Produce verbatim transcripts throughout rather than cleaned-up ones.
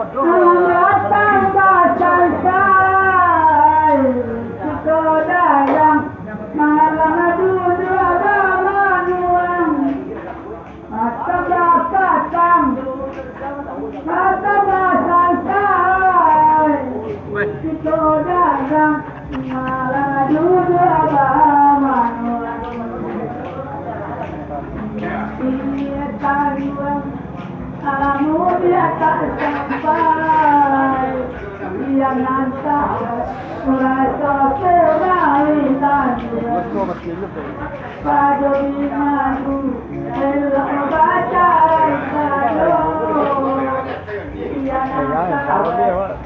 Datang basansai, siko dagang, malam duduak bamanuang. Datang bakatang, datang basansai, siko dagang, malam duduak bamanuang. Iya tayuang, alamu dia tak sampai. Iya nantah, rasa kemari tayuang. Pado di madu, elok bacarai sajo. Iya nantah,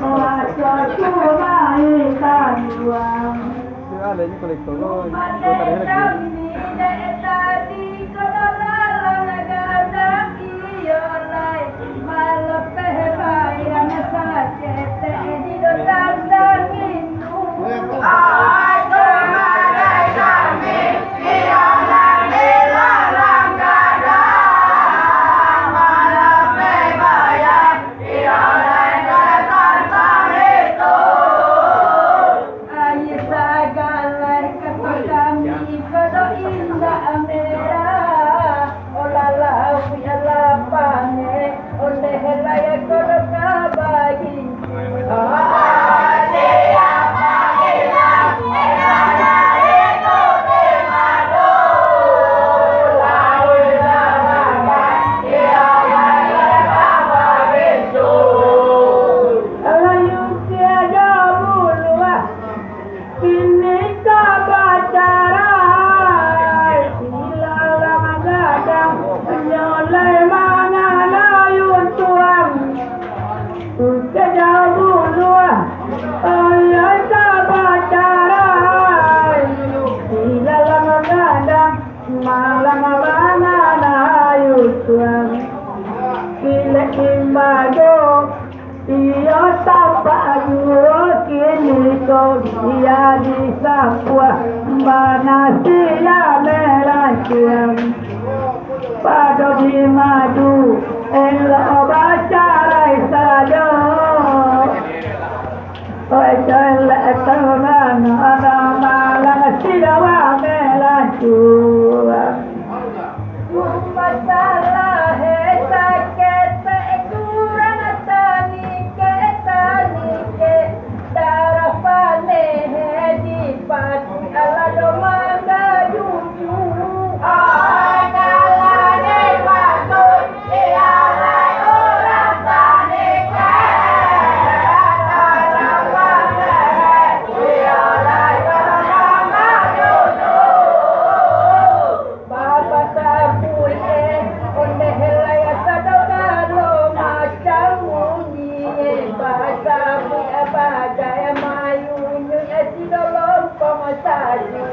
rasa kemari tayuang. Iyo, ah, lain kolektor lo, kolektor tadi lagi. Aia sagaleh kato kami, kodo indak merah. Olah lauik alah paneh, ondeh lai kodo ka bagincu. Layun tiado buluah, kini ka bacarai, ilalang gadang, nyo lai manganai untuang. Tiado buluah, iyo ka bacarai, ilalang gadang, malang manganai untuang. Kilek imbago, iyo tampak juo, kini ko dia disampuah, bana sia merancang. Pado di madu, elok bacarai sajo. Oi, celek tenan, ado malang sia merancang. Masalah saketek kurang tanike-tanike, darah paneh dipatuik alado manggajuju. Ai, kalau dipatuik, iyo lai urang tanike, darah paneh, iyo lai urang manggajuju. Bapa sabuik e, ondeh lai sado galo macam munyi e, basabuik bagai mayunyuik e, sido lompong sajo.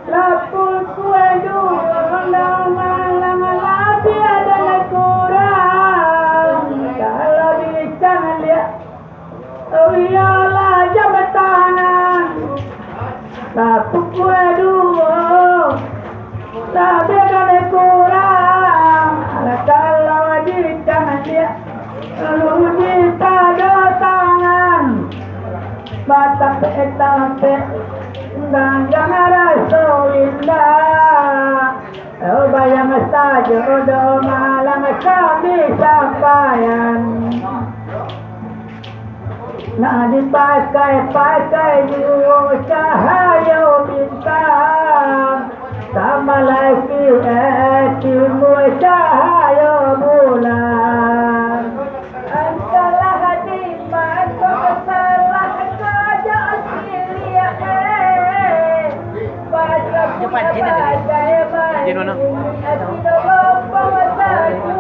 Lapul kue duo, malang labiah dan kurang. Kalau dicaliak, oh iyolah, jam tangan. Lapul kue duo, labiah dan kurang. Kalau dicaliak, Ruji pado tangan, batapek-tapek, ganggang raso indak. Oh, bayang sajo do malang kami sampaian. Nak dipakai-pakai juo cahayo bintang. Tambah lai, eh, timbua cahayo bulan. Antahlah di ma ko salah ko jo siliak, eh. Pasal Yo, Pak Jin aja ni. Pak Jin mana? Ati do lompong sagu.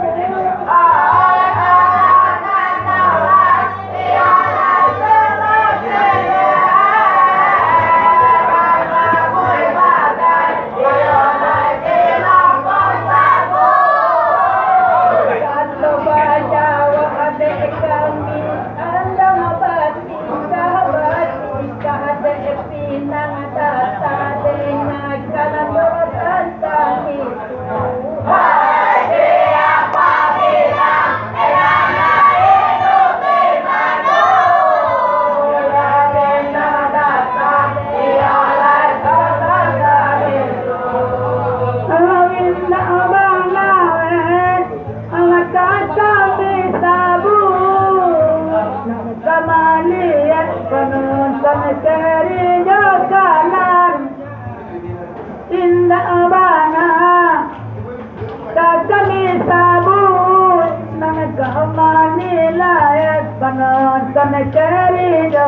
Layat panonton karido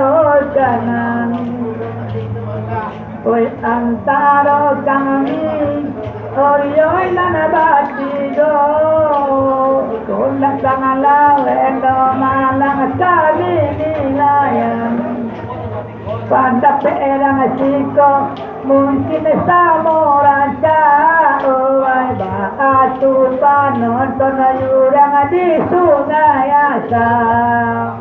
kanan. Oi, antaro kami, Oriyoi nan batigo, Kundak Sangalawe do malang kami nilayan. Pandapek urang siko mungkin samo rancak, oi, baa tu panonton urang di Sungai Asam.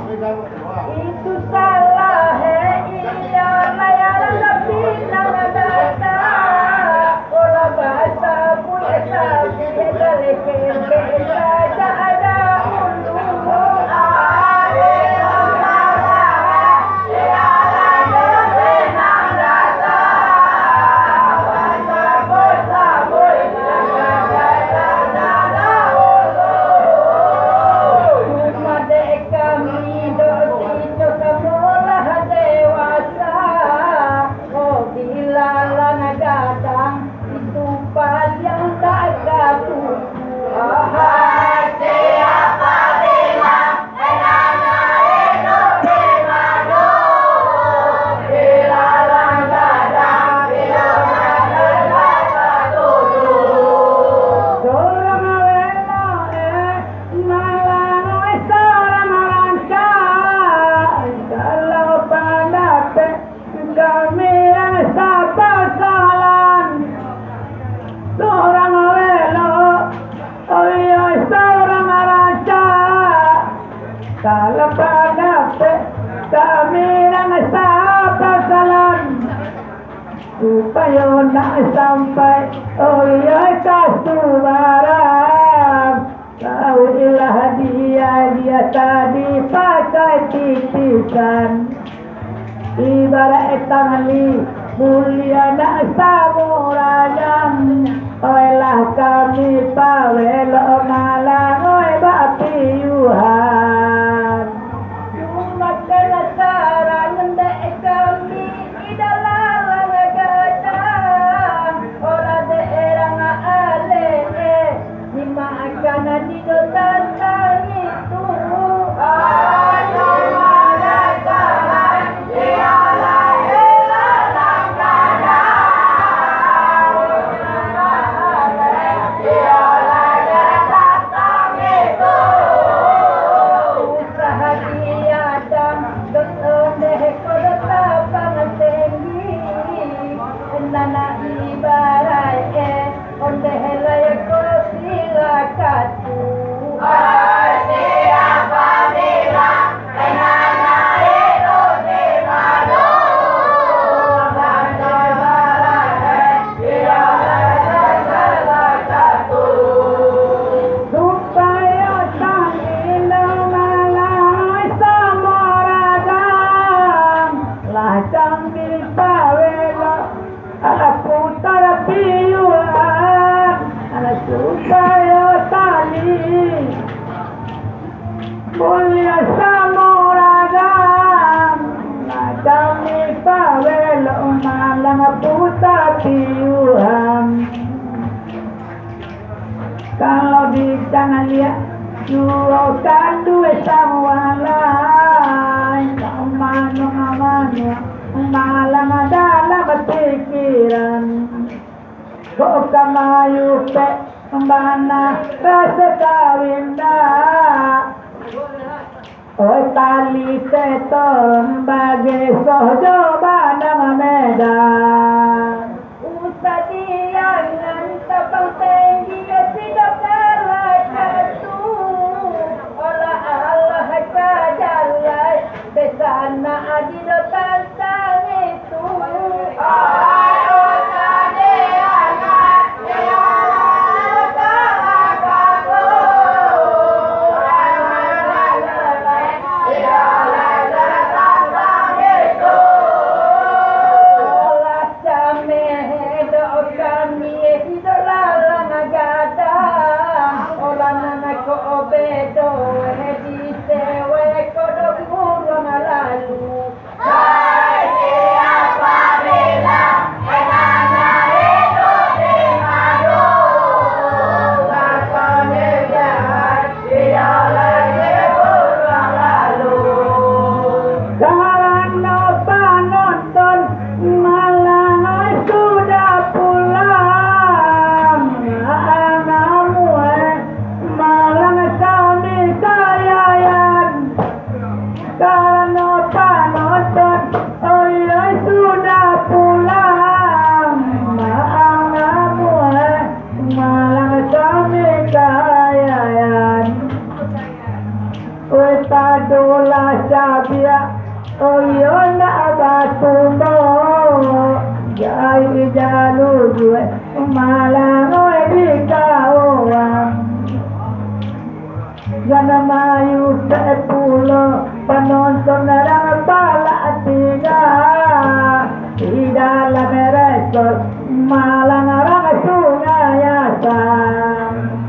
Itu salah, eh, iyo, layaran tapi nan datang. Olah basabuik-sabuik, galeh kempek, raja ada ulu. Umat dek kami, dok kito samo lah dewasa. Oh, bilalah gadang, itu paliang tak katuju. Hai, siapa bilang, enaknya hidup di mano? Bilalah gadang, hidup tak katuju. Surang welo, eh, malang, eh, surang rancak. Kalau pandapek kami nan sapasalan, surang welo, oh iyo, surang rancak. Kalau pandapek kami nan sapasalan, supayo nak sampai, oh iyo, ka subarang. Sauiklah dia-dia tadi pakai titisan. Ibarat tali mulia nak samo ragam. Oilah kami pawelok malang, oi, bapiuhan. Cuma penasaran dek kami, di dalam gadang, orang dek urang aleh, eh. Di makanan di do tantang itu. Ayo, marasakan, ialah hilang langkah. Ialah tantang itu. Usaha diadang, dot ondeh ko dot lapang tinggi. Nana ibarat, eh, ondeh lai ko silakatu. Hai, siapa bilang, enaknya hidup di mano? Sampai barang, eh, tidak ada salah satu. Supayo tangin malang samo ragam, lah kami pawelok putar piuhan, supayo tali mulia samo ragam, lah kami pawelok malang putar piuhan. Kalau di tanah liak, juo kanduang samualai, ka mano-mano, malang dalam pikiran. Kok ka mayupek bana raso kawin dak? Oh, tali seton bagesoh jo banang medan. Usah diangan tabang tinggi, sido kalah katu. Olah alah ka jalai, besanak adi do tantang itu. Oi, padolah sabiak, oi, yo ndak batumbo, gai jalu duek, malang oi di kawang. Jan mayutek pulo panonton rang balak tiga, di dalam resort malang rang Sungai Asam.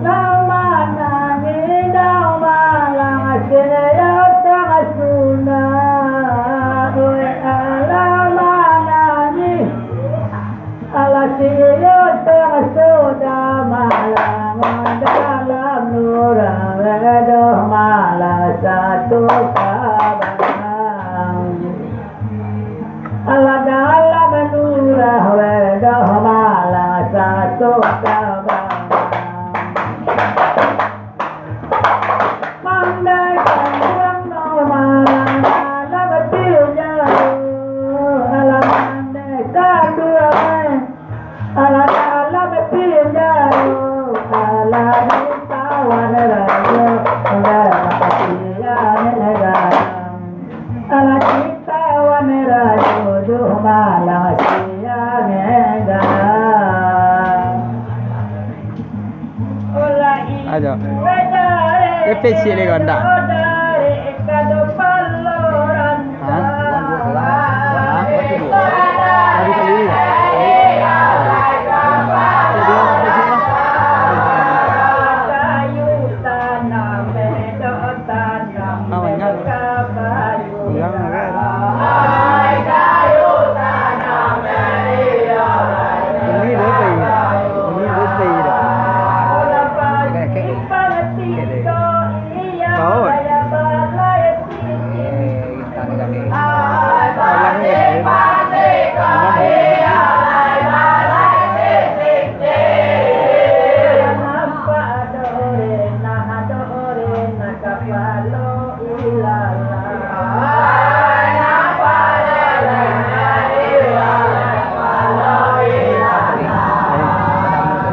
Lah manangih dau malang, siyo tang sudah, eh, alah manangih. Alah siyo tang sudah malang, dalam nurang, eh, doh malang satu kabang. Alah dalam nurang, eh, doh malang satu kabang. Mandai kambuang no malang dalam pinjaro, alah mandai kambuang, eh, alah dalam pinjaro, alah ditawan rajo, alah mati ane dalam. Alah ditawan rajo, doh malang siang enggak. Ajo. Kecil ni kau ndak? Ha? Ha? Tadi kali ni. Kawan kan? Bilang kan? Ini dia apa ini? Ini dia stay dah. Kawan.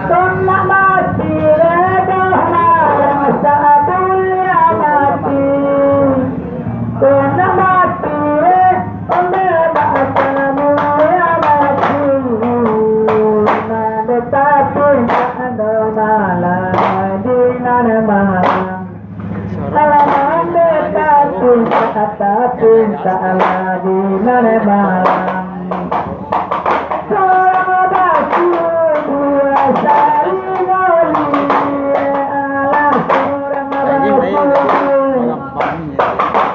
Kau nak mati, redoh malam, sabuliah mati. Kau nak mati, eh, onde bak kamu ya mati. Nan tapi tak ada malam, di nan malam. Alah mandeka pinta, tapi tak lagi nan malam. Surang batu dua saringo lihia, alah surang batu dua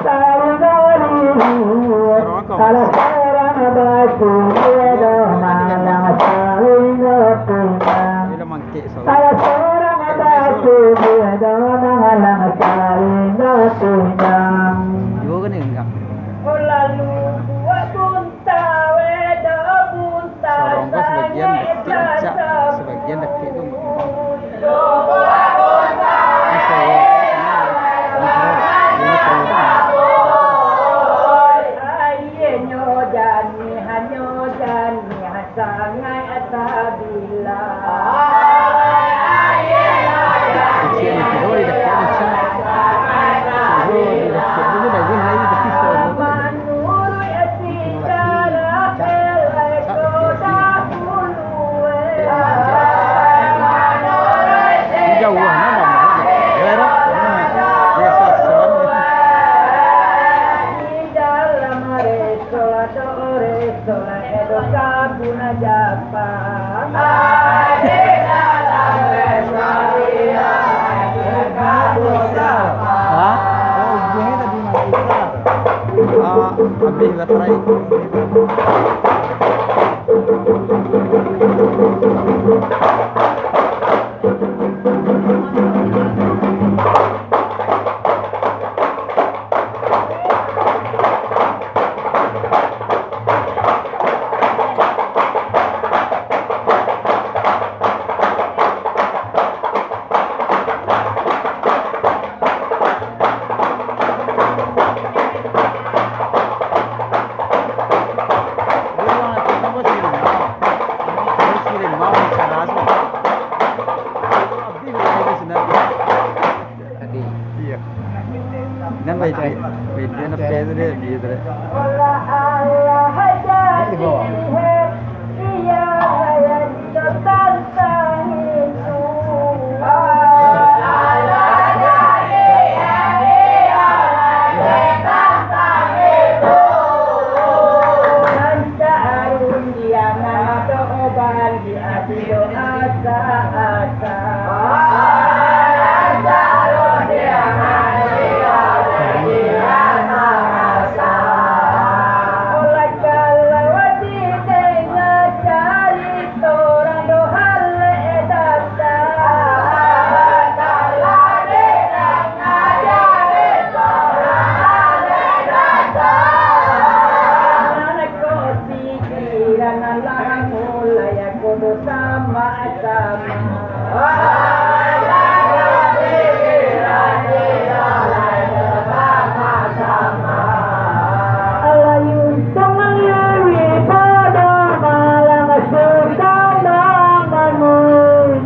saringo lihia, alah surang batu dua doh malang saringo pinang. Alah surang batu dua doh malang saringo pinang. Juo kan enggak? Oh, lalu buat bunta, wedo bunta. Sorong ko sebagian dakek, cak, sebagian dakek tu. Ini saya, ini, ini, ini, ini. Ayenyo jani, hanyo jani. Sangaik sabila. Kecil ni, tigo di dekat macam. Tigo di dekat tu dah boleh lagi, tapi sorang. Manuruik sejarah elek ko dahulu, eh. Lah, parai. Tadi. Iyo. Nan baik, baik. Baik, dia nak pay tu dia, dia tu dia. Pikiran lah mulai kudu sama-sama. Alah untuang maliwi pado malang sutan mangui.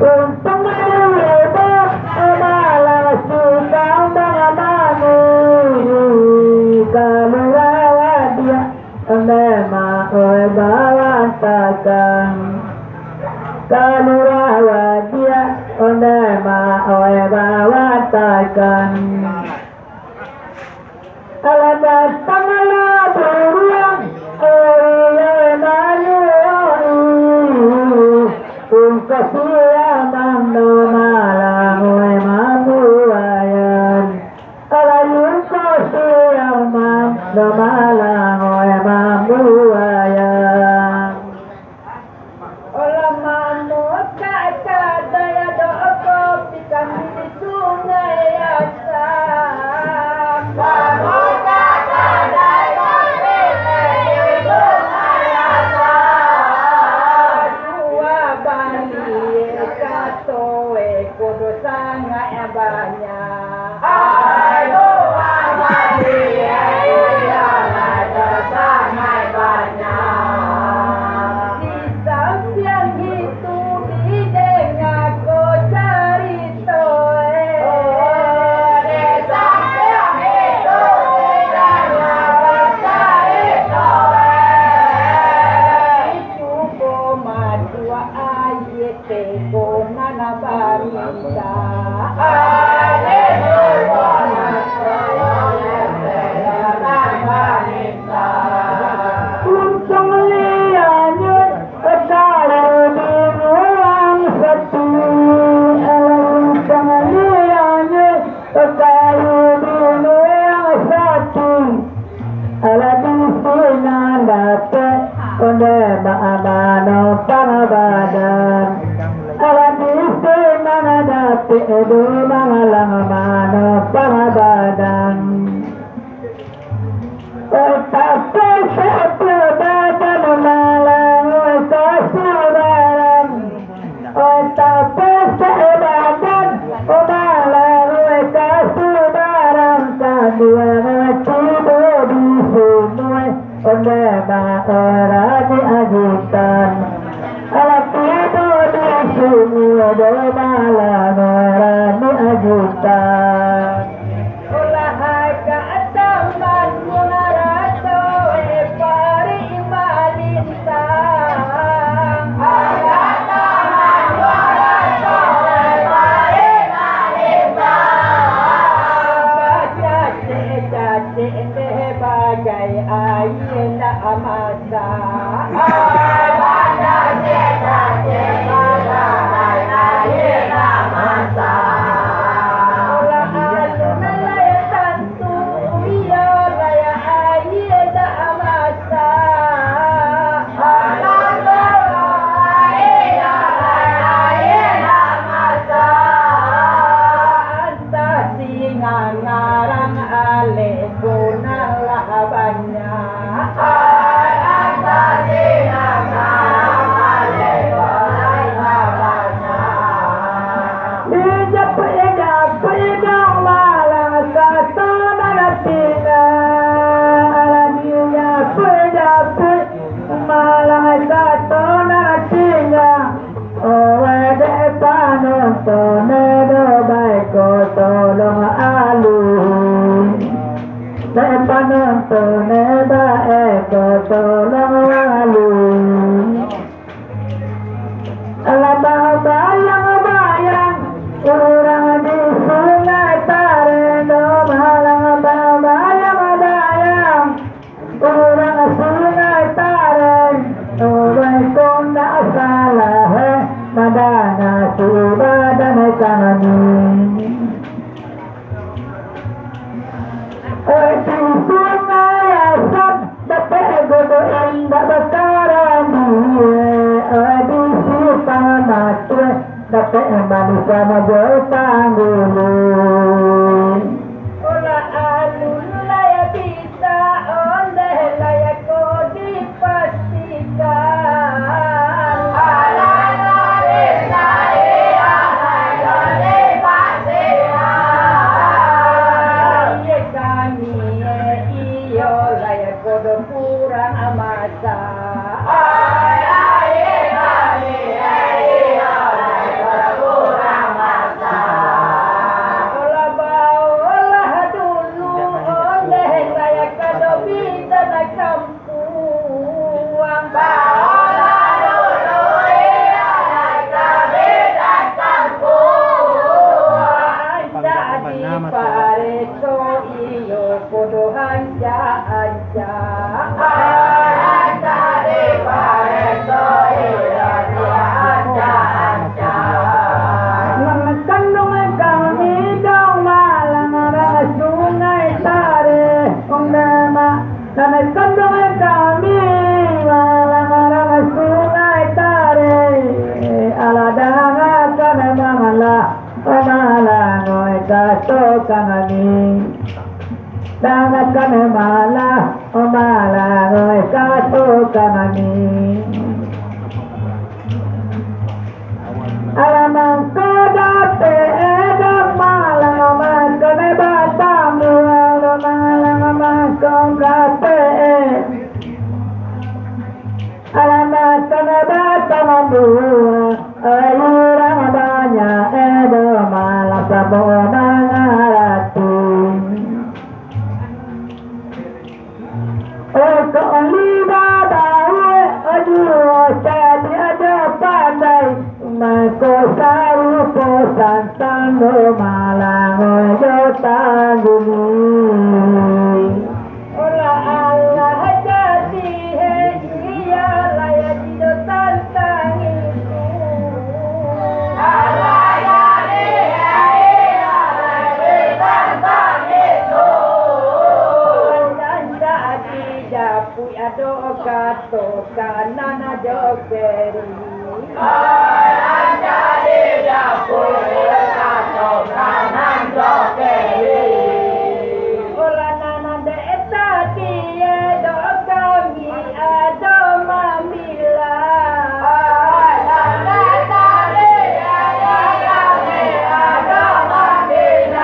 Untuang maliwi pado malang sutan mangui. Kaluar wadiah. Onde ma oe balantakan, kaluar wadiah, onde ma oe balantakan. Alah datang lah buruang, oe manyuruah, ungkos siang mando malang oe mambuayan. Alah ungkos siang mando malang oe mambuayan. Olah mamukak kadai ado kopi kami di Sungai Asam. Mamukak kadai kami di Sungai Asam. Jua bali kato e kudu sangaik banyak. Di sampiang itu didengar ko carito e. Di sampiang itu didengar ko carito e. Itu ko matua aie. Teko nan baminta. Untuang lianyo kayu di nuang sati. Untuang lianyo kayu di nuang sati. Alah di sinan dapek, onde ma-, manompang badan. Alah di sinan dapek, duo malang manompang badan. Oi, tapek satu badan malang, oi, kasubaran. Oi, tapek sabadan, oi, malang, oi, kasubaran, kaduanyo tibo di sumua, onde ma-, oi, rami ajutan. Alah tibo di sumua, duo malang, oi, rami ajutan. Ulah agak taman mun raso e parik malintang. Agak taman mun raso e parik malintang. Bacacek-cacek deh bagai aia ndak masak. Neda baiko tolong alun. Dek panonton neda eko tolong alun. Alah babayang-bayang urang di Sungai Tareh, do malang babayang-bayang. Urang Sungai Tareh, urang ko ndak salah, eh, mandanga si badan kami. Eh, di Sungai Asam, dapek godo indak bakarambia, eh, di Simpang Matueh, dapek manusia majo tanggulu. Olah alun lai bisa ondeh lai ko dipastikan. Alah bisa, alah ko dipastikan. Iyo kami, iyo lai ko do kurang masa. Olah baolah dulu, ondeh lai ka do bidan kampuang. Baolah dulu, iyo lai ka bidan kampuang. Anca dipareso iyo ko do anca-anca. Nan kanduang kami do malang rang Sungai Tareh, undeh ma-, nan kanduang kami malang rang Sungai Tareh, alah dangakan malang lah, malang oi kato kami. Dangakan malah, malah oi kato kami. Alah mangko dapek edan malang, makan batang buah, malang mangko dapek. Alah makan batang buah, urang banyak edan malang samo mangarati. Oi kok liba bauak, juo cadiak jo pandai, mangko sarupo santan do malang jo tanggulu. Olah alah jadi, hei, iyo lai jadi do tantang itu. Alah jadi, hei, iyo lai jadi tantang itu. Tantang jadi, Dapuik ado katokan nan jo keri. Alah jadi dapuik katokan nan jo keri. Olah nan dek tadi do kami ado mambilang. Olah nan dek tadi do kami ado mambilang.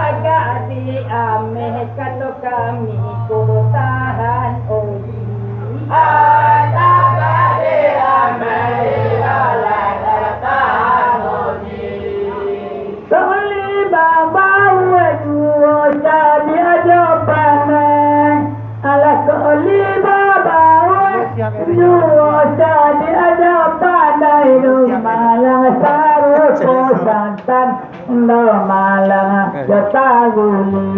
Agak diameh kato kami ko tahan oji. Toli babauak juo cadiak jo pandai. Alah kok li babauak juo cadiak jo pandai, do malang sarupo santan, do malang jo taguli.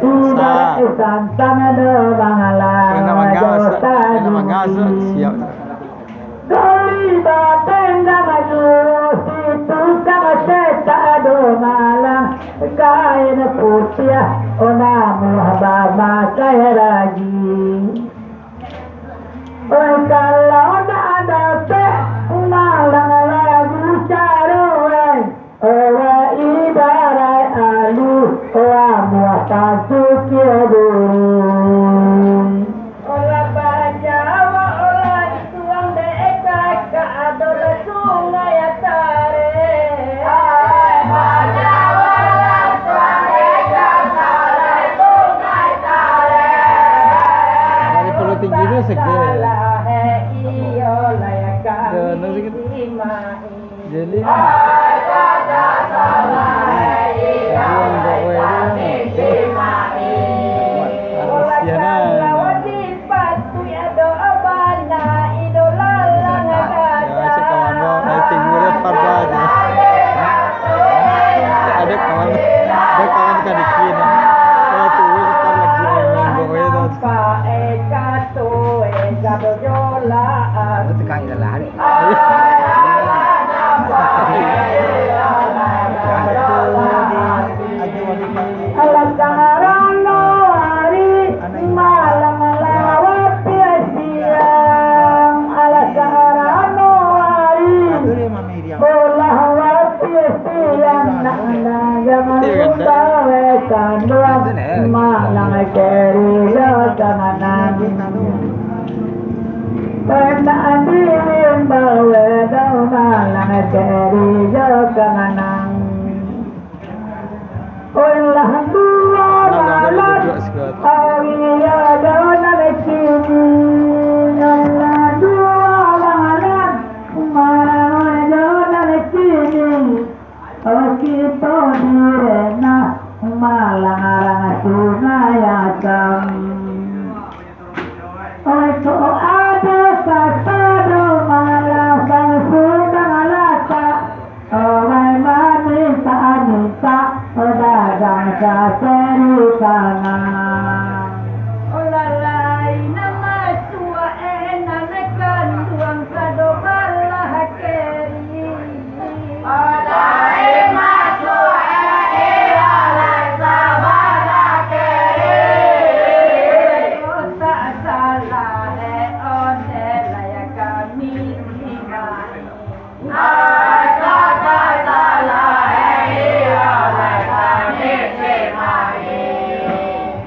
Ibarat santan do malang jo taguli. Kok li batendang juo si tukang cetak do malang, kain putiah, oh, namuah bamakai lagi. Oi, kalau ndak dapek malang lagu caro, oi. Olah ibarat alu, olah muatan sukia burung. Olah bajawa, olah isuang dek kakak adolah Sungai Tareh. Olah bajawa, olah isuang dek kakak adolah Sungai Tareh. Dari Pulau Tinggi tu seger. Salah, eh, Jadi, Aduh, mbok we tu. Aduh, sian ah. Ya, cek kawan lo, naik tinggi le, Farda aja. Ada kawan, ada kawan kan dikit, nah. Kalau tu, we, Farda lagi, mbok we tu. Itu kan iyalah, dek. Alah sangarano ari, malang lawat siang. Alah sangarano ari, bolah wati siang. Nak, nak, jangan lupa we kanduang, malang keri yo kananang. Pernah diimbau dek malang keri yo kananang. Olah dua malam, ari yo nan kini. Olah dua malam, malam yo nan kini. Oh, kito di Renah, malang arang Sungai Asam. Oi, kok ado sasado malasang sundang latak, orai mamintak-mintak, oh, dagang saseri tanah. Oh, lalai nan masuak, eh, nan kanduang sado balah keri.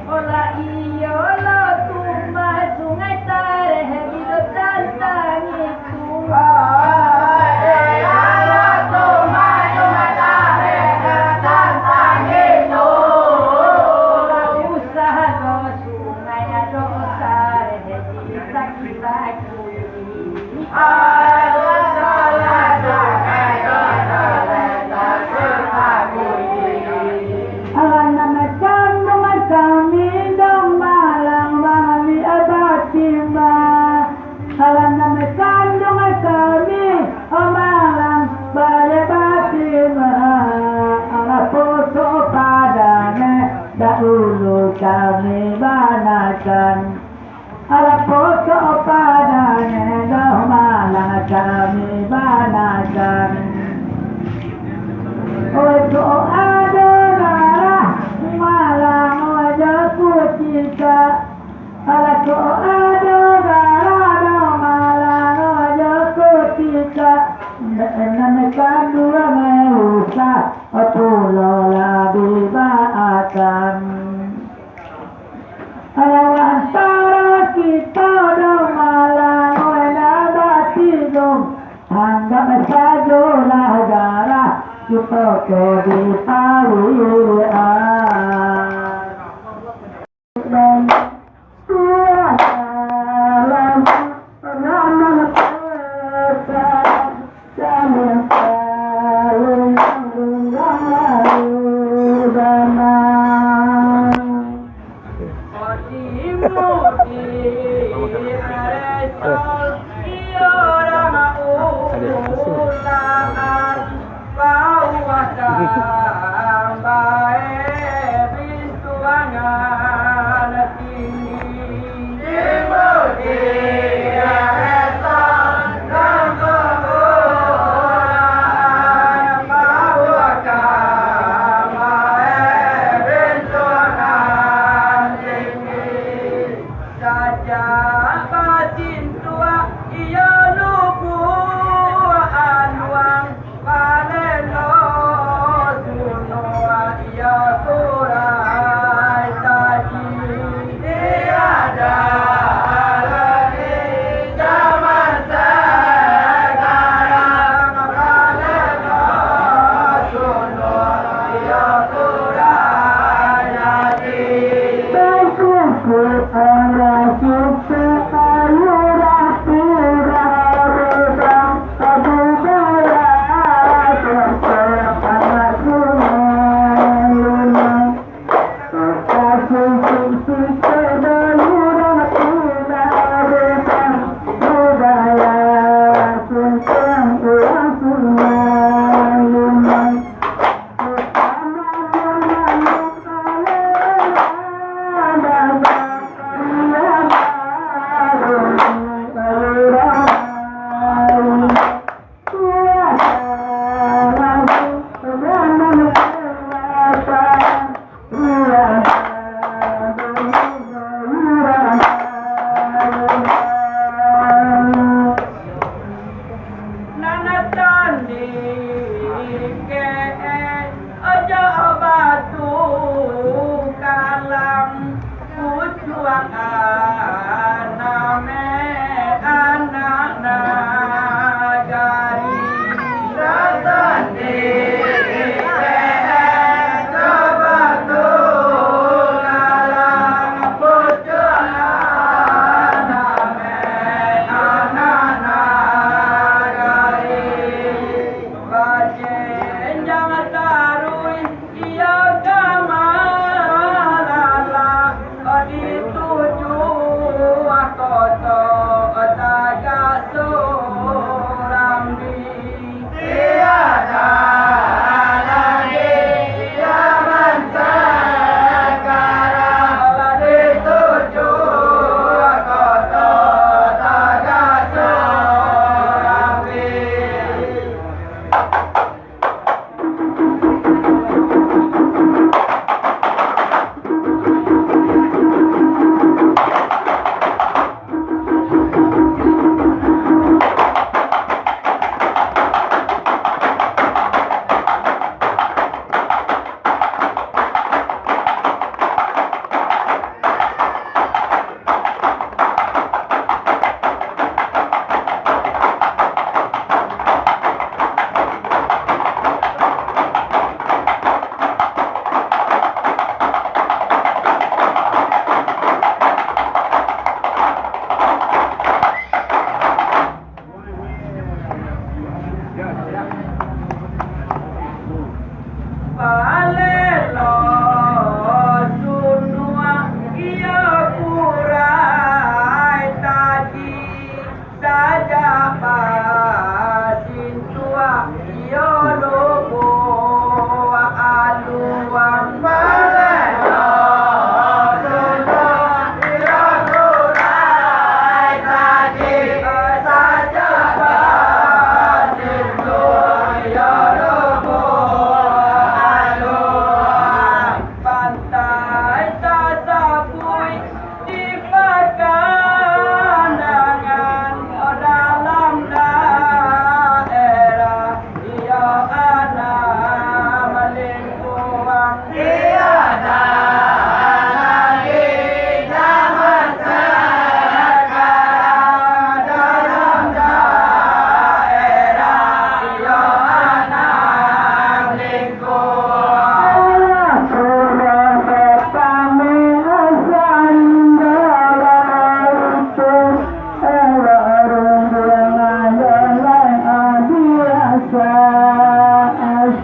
Olah iyo lo tumah Sungai Tareh bilo tantang itu. Usah lo Sungai ado Tareh di sakilai. Alah nan kanduang kami dong malang bali batimba. Alah nan kanduang kami malang bali batimba. Alah pokok padangnyo dahulu kami banakan. Alah pokok padangnyo doh malang kami banakan. Oi, kok ado darah malang jo kucika. Alah, kok ado darah doh malang jo kucika. Nan kanduang usah pulo lah dibaakan. Antaro kito dong malang, oi, nan batigo, anggap sajolah darah kito ko dipawilian. Sajak basintuak iyo lubuak anuang, balelo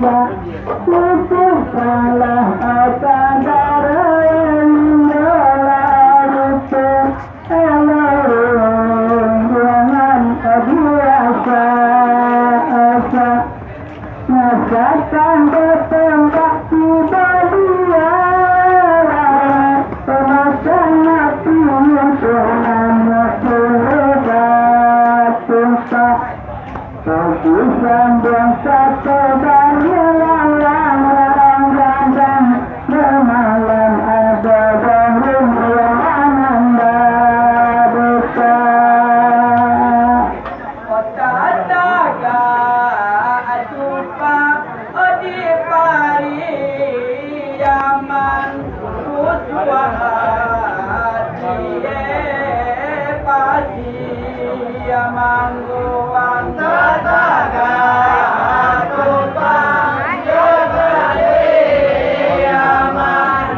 Putus salah asa darah, indolah rupa. Halo, jangan biasa-asa. Masakan bertembak di balialah. Pemasan api untuk anak berubah tempat. Tapi sambung satu dari lalang gandang, bamalam ada burung yang ananda besar. Kota tagak tumpah di Pariaman, rusuah hati pasti mangguang. Kota tagak tumpah di Pariaman,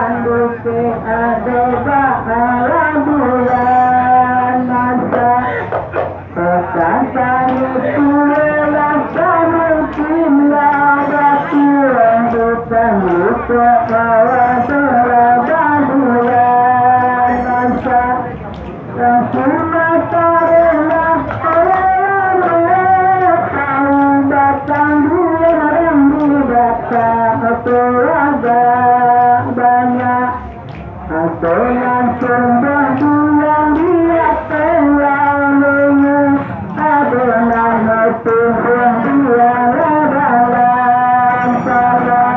Anduke ado bahala bulan masa. Pesan itu lah samungkin lah batuan bukan lupa kawa telah babulan masa. Rasul Matarolah orang tahu batang dua orang di batang keluarga banyak. Ado nan tumbuah bulan di ateh lalu, ado nan tumbuah bulan dalam tanah.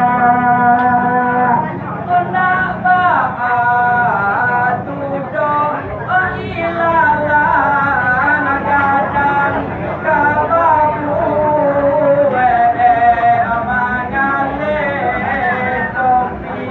Nak baa tu doh, oh, ilalang gadang ka babuek mangaleh topi.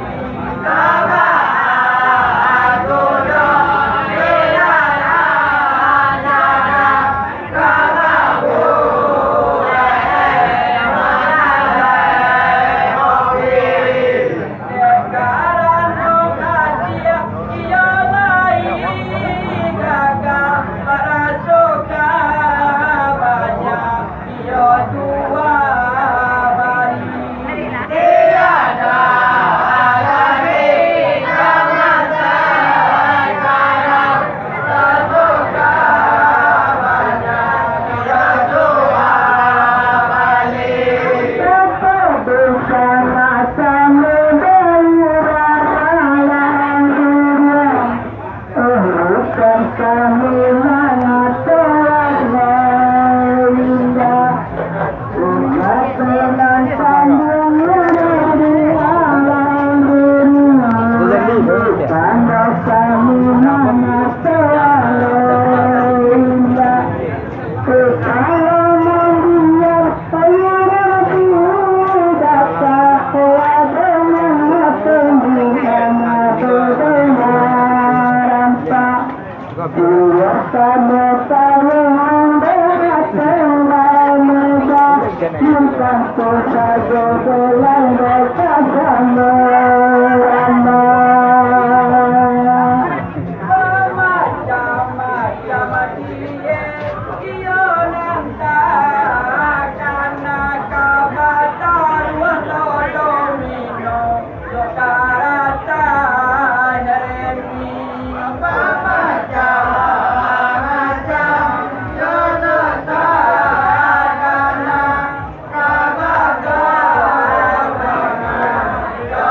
Iyo nan takana ka bataruah lo domino, lo karatan remi. Bamacam-macam iyo nan takana.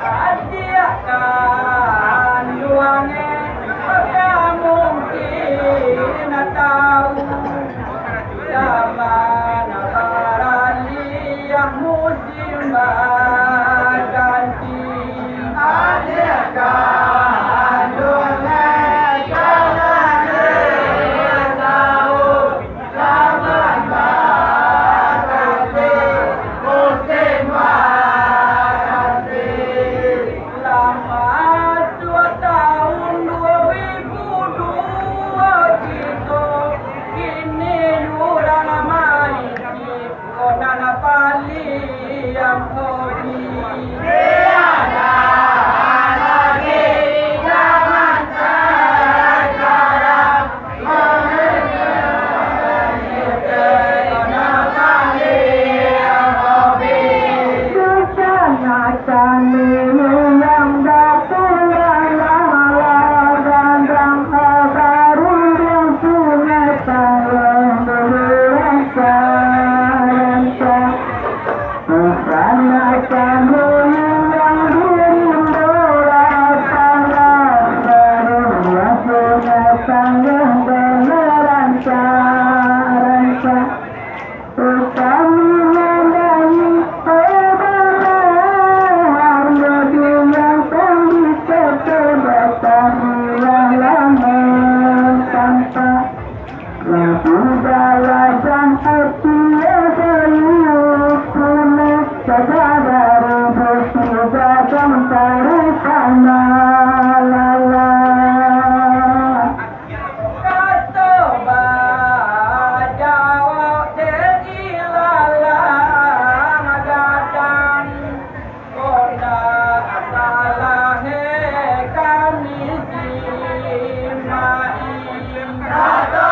Adiak kanduang e, baa mungkin tau, zaman baraliah musim baganti. Adiak kanduang e, kanduang e tau, Rancak utami dari Obana, harga dunia kan disetel, batari lamo tampak. Lagu balajang hati bayu punah, sadari besi gadang taruh tanah lala. Kato bajawab dek ilalang gadang, ko ndak salah e kami si Maim. Kato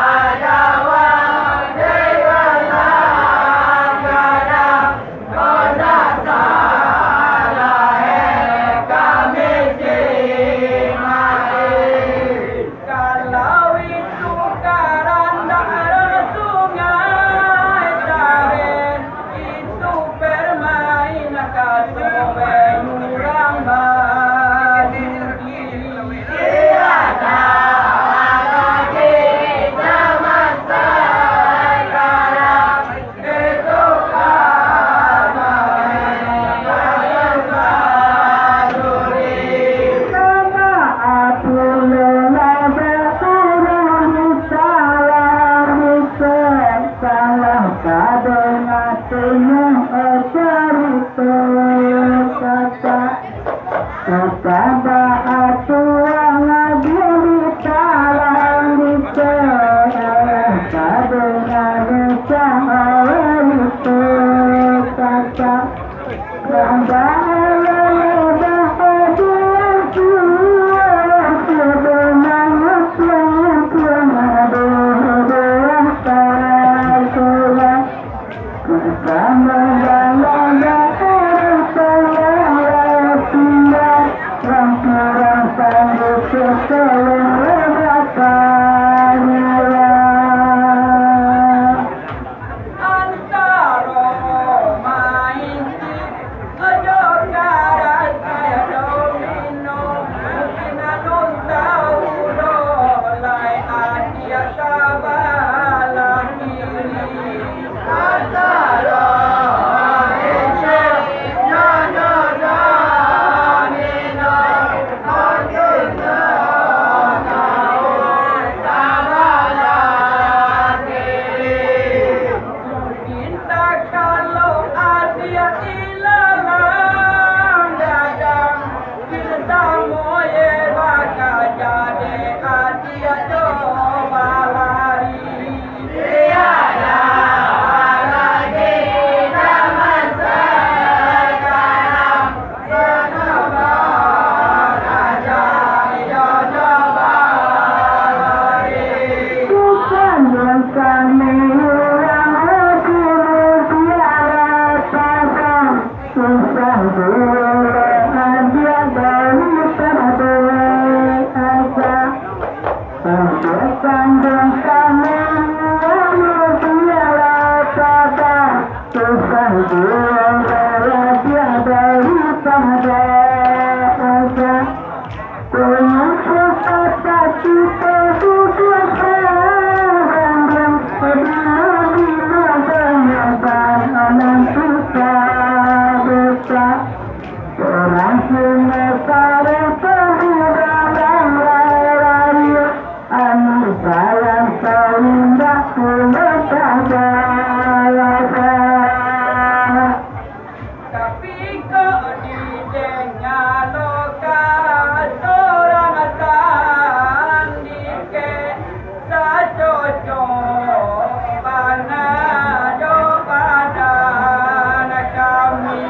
bajawab dek ilalang gadang, ko ndak salah e kami si Maim. Kalau itu karandak sungai Taren, itu permain kato urang badudi. Tiada lagi zaman sekarang. Kepada atuang diri talang dicek, pada Indonesia awal itu kata, pada Allah dah ada suara, sebenarnya pengakuan ada dua kata. Antaro main Ojo karate domino, mungkin alun tau lo lai adia sabalah kiri. Antaro ese nyono domino, mungkin alun tau sabalah kiri. Mungkin takalo adia ilalang gadang, samo ye bakaja dek adia jo balari. Tiada lagi zaman sekarang. Susah dua raja daripada raja. Konyang sepatah kita sudah sayang, bila-bila banyak anak kita besar. Orang Singasari pemuda dan raya, anu sayang sawindak pulo tak balasa. Tapi kok didanga lo kato urang tandike, sacoco bana jo badan kami.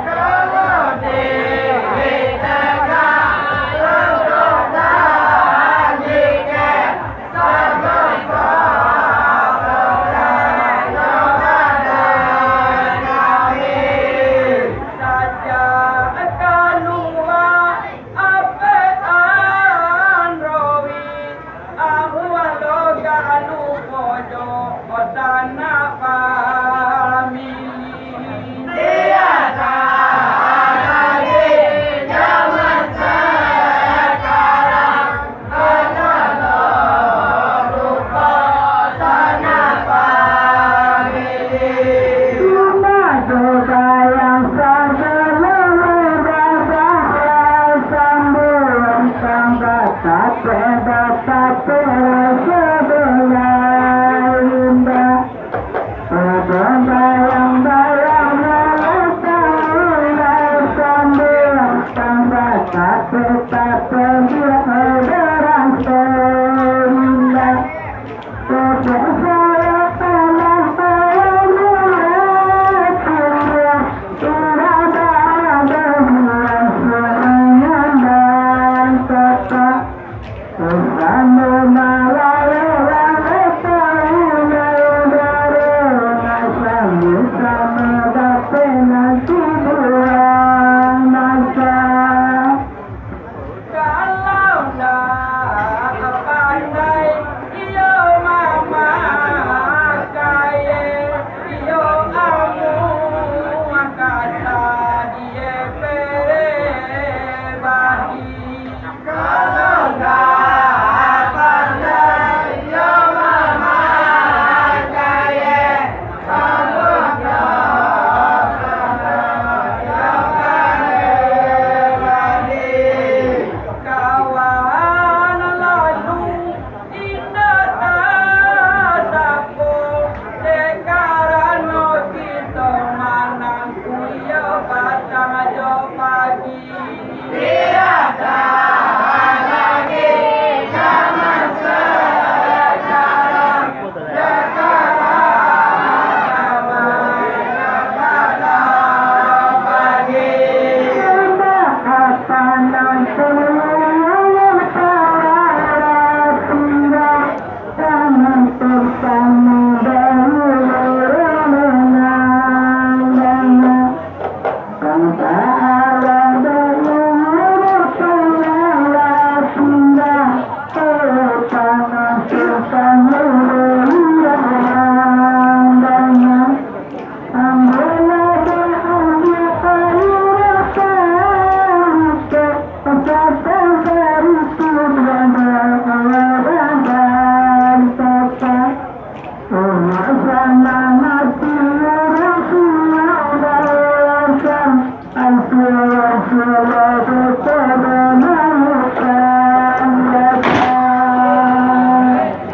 Kalau didanga lo kato tandike, Terasa berlalu indah. Ada bayang-bayang malam tahulah sambil tampak tak tetap dia berasa indah. Tidak salah alam alam murah indah. Tidak ada bulan serangan dan tetap Kawan lalu indak tasapo, dek karano kito manang kuyo patang jo pagi.